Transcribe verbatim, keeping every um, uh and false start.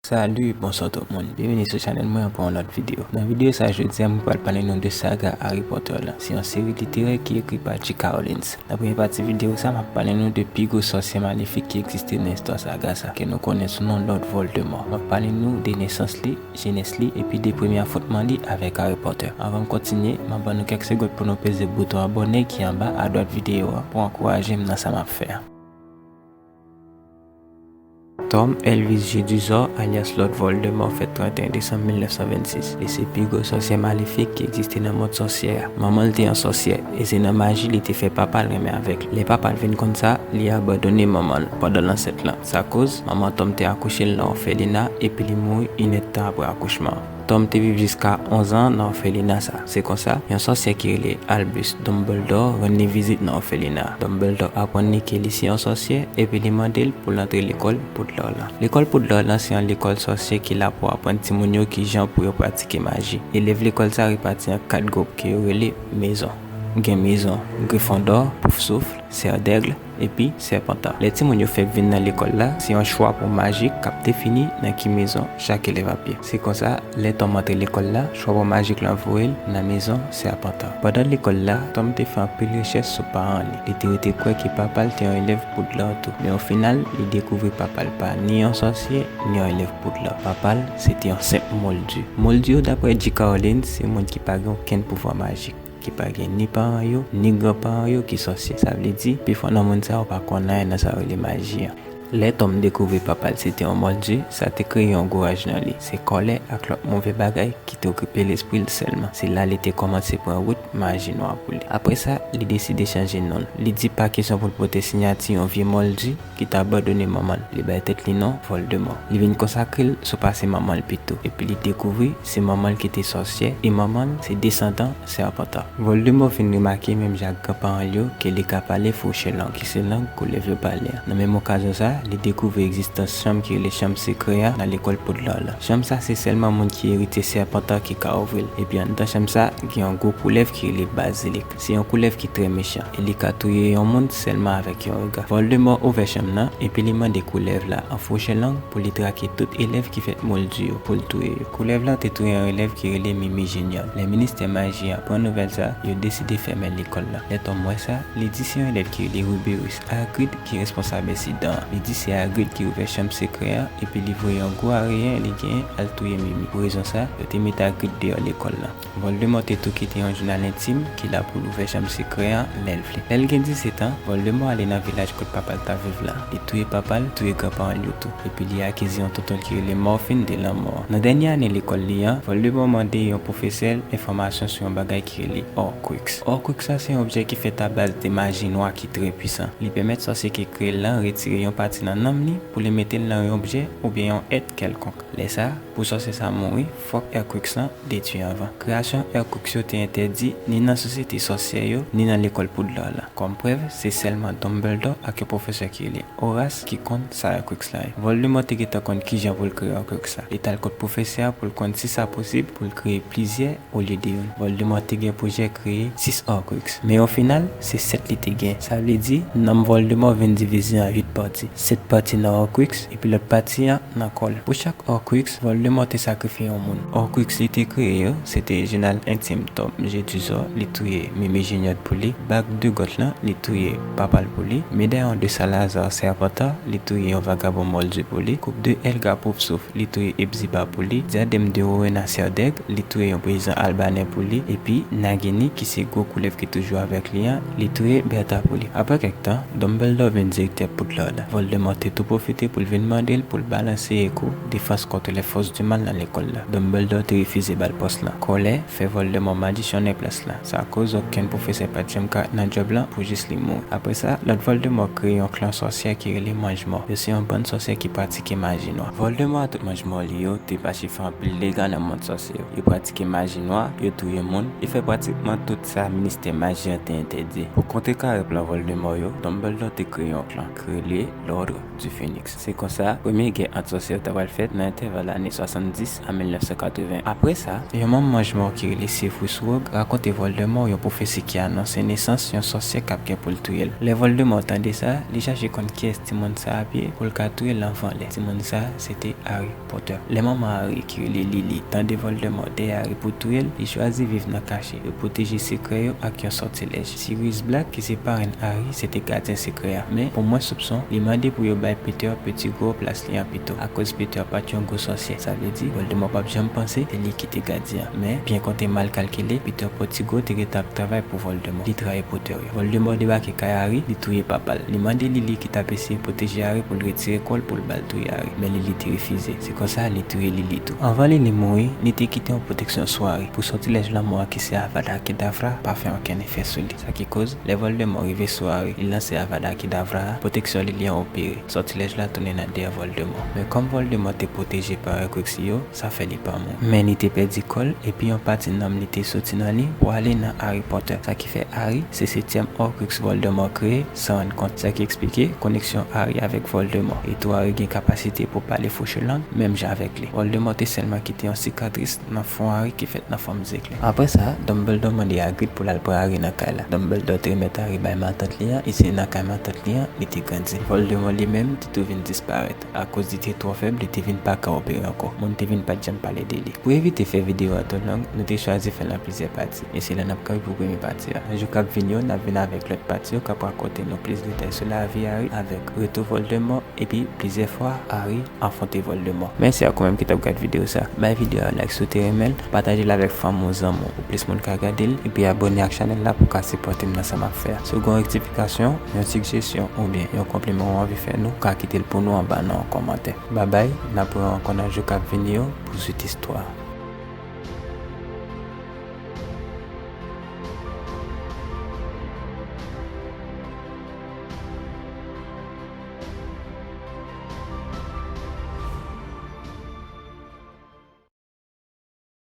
Salut, bonswa tout moun. Byenvini sou chanèl mwen pou yon lòt videyo. Nan videyo sa jodi a, mwen pral pale nou de saga Harry Potter la. Se yon seri literè ki ekri pa J K Rowling. Nan premye pati videyo sa, m ap pale nou de pi gwo sòsyè malefik ki egziste nan istwa saga sa, ke nou konnen sou non Lord Voldemort. M ap pale nou de nesans li, jenès li, epi de premye afwontman li avèk Harry Potter. Anvan m kontinye, m ap ban nou kèk segonn pou nou peze bouton abòne ki anba adwat videyo a pou ankouraje m nan sa m ap fè a. Tom Elvis Jedusor, alyas Lord Voldemort, fèt trannteyen desanm mil nèf san vennsis. Li se pi gwo sòsyè malefik ki egziste nan mond sòsyè a. Manman l te yon sòsyè, e se nan maji li te fè papa l renmen avèk li. Lè papa l vin konn sa, li abandone manman l pandan lansèt lan. Sa koz, manman Tom te akouche l nan òfelina, epi li mouri inèdtan apre akouchman an. Tom te viv jiska onz an nan òfelina sa. Se konsa, yon sòsyè ki rele Albus Dumbledore rann li vizit nan òfelina a. Dumbledore aprann li ke li se yon sòsyè, epi li mande l pou l antre lekòl Poudlard lan. Lekòl Poudlard lan se yon lekòl sòsyè ki la pou aprann timoun yo kijan pou yo pratike maji. Elèv lekòl sa repati an kat gwoup ke yo rele mezon. Gen mezon Gryffondor, Poufsouffle, Serdaigle, epi Serpentard. Lè timoun yo fèk vin nan lekòl la, se yon chwa pou majik k ap defini nan ki mezon chak elèv ap ye. Se konsa, lè Tom antre lekòl la, chwa pou majik lan voye l nan mezon Serpentard. Pandan lekòl la, Tom te fè anpil rechèch sou paran li. Li te rete kwè ke papa l te yon elèv Poudlard tou. Men o final, li dekouvri papa l pa ni yon sòsyè, ni yon elèv Poudlard. Papa l, se te yon senp Moldu. Moldu yo, daprè J K Rowling, se moun ki pa gen okenn pouvwa majik, ki pa gen ni paran yo, ni granparan yo ki sòsyè. Sa vle di, pifò nan moun sa yo pa konn anyen nan sa yo rele maji an. Lè Tom dekouvri papa l se te yon Moldu, sa te kreye yon gwo raj nan li. Se kòlè ak lòt move bagay ki te okipe lespri l sèlman. Se la li te kòmanse pran wout maji nwa pou li. Apre sa, li deside chanje non l. Li di pa kesyon pou l pote siyati yon vye Moldu ki t abandone manman l. Li bay tèt li non Voldemort. Li vin konsakre l sou pase manman l pito. Epi li dekouvri se manman l ki te sòsyè e manman l se desandan Serpentard. Voldemort vin remake menm jan ak granparan l yo ke li ka pale fouche lang, ki se lang koulèv yo pale a. Nan menm okazyon sa, li dekouvri egzistans chanm ki rele chanm sekrè a nan lekòl Poudlard la. Chanm sa se sèlman moun ki eritye Serpentard ki ka ouvri l. Epi anndan chanm sa, gen yon gwo koulèv ki rele Bazilik. Se yon koulèv ki trè mechan e li ka touye yon moun sèlman avèk yon rega. Voldemort ouvè chanm nan epi li mande koulèv la an fouche lang pou li trake tout elèv ki fèt Moldu yo pou l touye yo. Koulèv lan te touye yon elèv ki rele Mimi Junior. Lè ministè maji a pran nouvèl sa, yo deside fèmen lekòl la. Lè Tom wè sa, li di se yon elèv ki rele Rubeus Hagrid ki responsab ensidan an. Li di se Hagrid ki ouvè chanm sekrè a epi li voye yon gwo areyen li genyen al touye Mimi. Pou rezon sa, yo te met Hagrid deyò lekòl la. Voldemort te tou kite yon jounal entim ki la pou l ouvè chanm sekrè a lè l vle. Lè l gen disèt an, Voldemort ale nan vilaj kot papa l t ap viv la. Li touye papa l, touye granparan l yo tou. Epi li akize yon tonton l ki rele Morfin de lanmò. Nan dènye ane lekòl li an, Voldemort mande yon pwofesè l enfòmasyon sou yon bagay ki rele Horcrux. Horcrux sa se yon objè ki fèt a baz de maji nwa ki trè pwisan. Li pèmèt sòsyè ki kreye l lan retire yon pati nan nanm li pou li mete l nan yon objè oubyen yon èt kèlkonk. Lè sa, pou sòsyè sa mouri, fòk Horcrux lan detwi anvan. Kreyasyon Horcrux yo te entèdi ni nan sosyete sòsyè yo, ni nan lekòl Poudlard la. Kòm prèv, se sèlman Dumbledore ak yon pwofesè ki rele Horace ki konn sa Horcrux la ye. Voldemort te gentan konn kijan pou l kreye Horcrux la. Li t al kot pwofesè a pou l konn si sa posib pou l kreye plizyè olye de youn. Voldemort te gen pwojè kreye sis Horcrux. Men o final, se sèt li te gen. Sa vle di, nanm Voldemort vin divize an uit pati. Sèt pati nan Horcrux, epi lòt pati an nan kò l. Pou chak Horcrux, Voldemort te sakrifye yon moun. Horcrux li te kreye yo, se te jounal entim Tom Jedusor, li touye Mimi Junior pou li, bag de gòt lan, li touye papa l pou li, medayon de Salazar Serpentard, li touye yon vagabon Moldu pou li, koup de Helga Poufsouffle, li touye Hepzibah pou li, dyadèm de Rowena Serdaigle, li touye yon peyizan albanè pou li, epi Nagini, ki se gwo koulèv ki toujou avèk li an, li touye Bertha pou li. Apre kèk tan, Dumbledore vin direktè Poudlard la. Voldemort te tou pwofite pou l vin mande l pou l balanse ekou defans kont les forces du mal nan lekòl la. Dumbledore te refize ba l pòs lan. Kòlè fè Voldemort madisyonnen plas lan. Sa koz okenn pwofesè pa t janm ka ret nan djòb lan pou jis li mouri. Apre sa, Lord Voldemort kreye yon klan sòsyè ki rele Mangemort. Yo se yon bann sòsyè ki pratike maji nwa. Voldemort ak tout Mangemort li yo te mache fè anpil dega nan mond sòsyè yo. Yo pratike maji nwa, yo touye moun, yo fè pratikman tout sa ministè maji an te entèdi. Pou kontrekare plan Voldemort yo, Dumbledore te kreye yon klan ki rele Lord Ordre du Phénix. Se konsa, premye gè ant sòsye yo ta pral fèt nan entèval ane swasanndis a mil nèf san katreven. Apre sa, yon manm manjmò ki rele Severus Rogue rakonte Voldemort yon pwofesi ki anonse nesans yon sòsye k ap gen pou l touye l. Lè Voldemort tande sa, li chache konn kiyès timoun sa ap ye pou l ka touye l anvan lè. Timoun sa, se te Harry Potter. Lè manman Harry ki rele Lily tande Voldemort dèyè Harry pou touye l, li chwazi viv nan kache. Yo pwoteje sekrè yo ak yon sòtilèj. Sirius Black, ki se parenn Harry, se te gadyen sekrè a. Men, pou mwens soupson, li mande pou yo bay Peter Pettigrew plas li an pito, akoz Peter pa t yon gwo sòsye. Sa vle di, Voldemort p ap janm panse se li ki te gadyen an. Men, byen konte mal kalkile, Peter Pettigrew te gentan ap travay pou Voldemort. Li trayi Potter yo. Voldemort debake kay Harry, li touye papa l. Li mande Lily ki t ap eseye pwoteje Harry pou l retire kò l pou l ba l touye Harry. Men Lily te refize. Se konsa, li touye Lily tou. Anvan Lily mouri, li te kite yon pwoteksyon sou Harry pou sòtilèj lanmò a ki se Avada Kedavra pa fè okenn efè sou li. Sa ki koz, lè Voldemort rive sou Harry, li lanse Avada Kedavra a, pwoteksyon Lily an opere. Sòtilèj la tounen nan dèyè Voldemort. Men kòm Voldemort te pwoteje pa Horcrux li yo, sa fè li pa mouri. Men li te pèdi kò l, epi yon pati nanm li te soti nan li pou ale nan Harry Potter. Sa ki fè Harry se setyèm Horcrux Voldemort kreye san rann kont. Sa ki eksplike koneksyon Harry avèk Voldemort. E tou Harry gen kapasite pou pale Fauchelang, menm jan avèk li. Voldemort te sèlman kite yon sikatris nan fwon Harry ki fèt nan fòm zeklè. Apre sa, Dumbledore mande Hagrid pou l al pran Harry nan kay la. Dumbledore te remèt Harry bay matant li an, e se nan kay matant li an li te grandi. Voldemort li menm te tou vin disparèt. Akoz li te twò fèb, li te vin pa ka opere ankò. Moun te vin pa t janm pale de li. Pou evite fè videyo a twò long, nou te chwazi fè l an plizyè pati. E se la n ap kanpe pou premye pati a. Nan jou k ap vini yo, n ap vin avèk lòt pati yo k ap rakonte nou plis detay sou lavi Harry avèk retou Voldemort epi plizyè fwa Harry afwonte Voldemort. Mèsi ak ou menm ki t ap gad videyo sa. Bay videyo a like si w te renmen l, pataje l avèk fanmi w, zanmi w, pou plis moun ka gade l, epi abòne ak chanèl la pou w ka sipòte m nan sa m ap fè a. Si w gen yon rektifikasyon, yon sigjesyon oubyen yon konpliman w anvi fè nou, w ka kite l pou nou anba nan yon kòmantè. Babay, n ap wè w ankò nan jou k ap vini yo pou swit istwa a.